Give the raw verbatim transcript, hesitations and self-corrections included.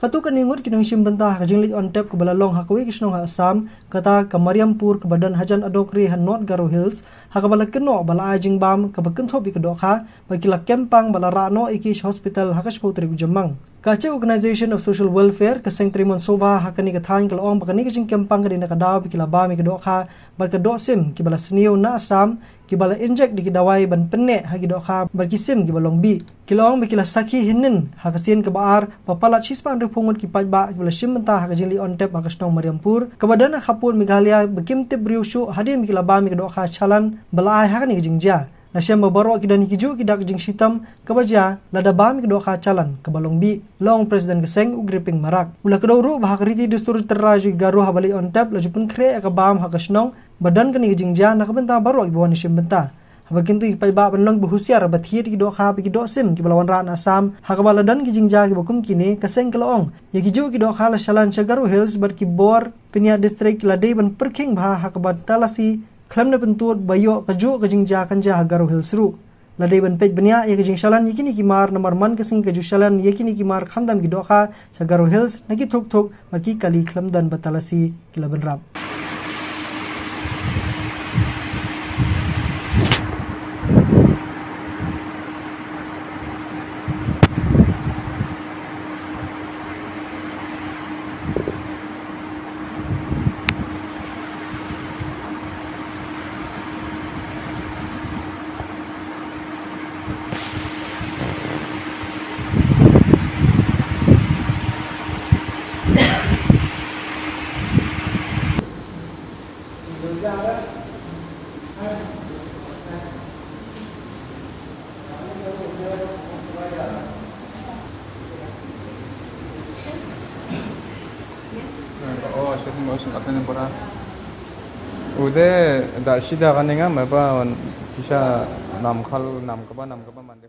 Katto katne ngut ki nongshim bynta ha ka jingleit on tap kaba la long ha kawei ka shnong ha Assam, kata ka Mariampur kaba don hajan Adokri ha North Garo Hills, ha kaba la kynnoh ba la ai jingbam kaba kynthup ïa ka dohkha, bad ki la kem pang bad la rah noh ïa ki sha hospital ha ka shiphew tarik u Jymmang. Ka Church Organization of Social Welfare, ka Seng Trimon Sobha ha kane ka thaiñ ka la ong ba kane ka jingkem pang ka dei na ka daw ba ki la bam ïa ka dohkha bad ka dohsim kiba la sniew na Assam, kiba la injek da ki dawai ban pynneh ha ki dohkha bad ki sim kiba long bih. Ki la ong ba ki la sakhi hynnin ha ka sien kaba ar ba palat shispah hynriewphew ngut ki paidbah kiba la shim bynta ha ka jingleit on tap ha ka shnong Mariampur, kaba don ha khappud Meghalaya, ba kim tip briew shuh hadien ba ki la bam ïa ka dohkha shalan ba la ai ha kane ka jingjia. La shem ba baroh ki don ïa ki juh ki dak jingshitom kaba jia lada bam ïa ka dohkha shalan kaba long bih, la ong President ka seng u Griping Marak. U la kdew ruh ba ha ka riti dustur tyrwa jong ki Garo, haba leit on tap la ju pynkhreh ïa ka bam ha ka shnong ba don kane ka jingjia na ka bynta baroh kiba wan shim bynta. Haba kyntu ïa ki paidbah ban long kiba husiar bad thied ïa ki dohkha bad ki dohsim kiba la wanrah na Assam ha kaba la don ki jingjia kiba kum kine, ka seng ka la ong ïa ki juh ki dohkha la shalan sha Garo Hills bad ki bor pynïaid district ki la dei ban pyrkhing bha ha kaba talasi khlem da pyntud ba ïoh kajuh ka jingjia kan jia ha Garo Hills ruh. La dei ban peit bniah ïa ka jingshalan ïa kine ki mar, namar man ka sngi ka ju shalan ïa kine ki mar khamtam ki dohkha sha Garo Hills na ki thuk thuk, bad ki kali khlem don ba talasi ki la bynrap. Oh, shit, mo sing atan pora. Ude da shida kaninga meba on sisa nam khal nam kaba nam kaba mande.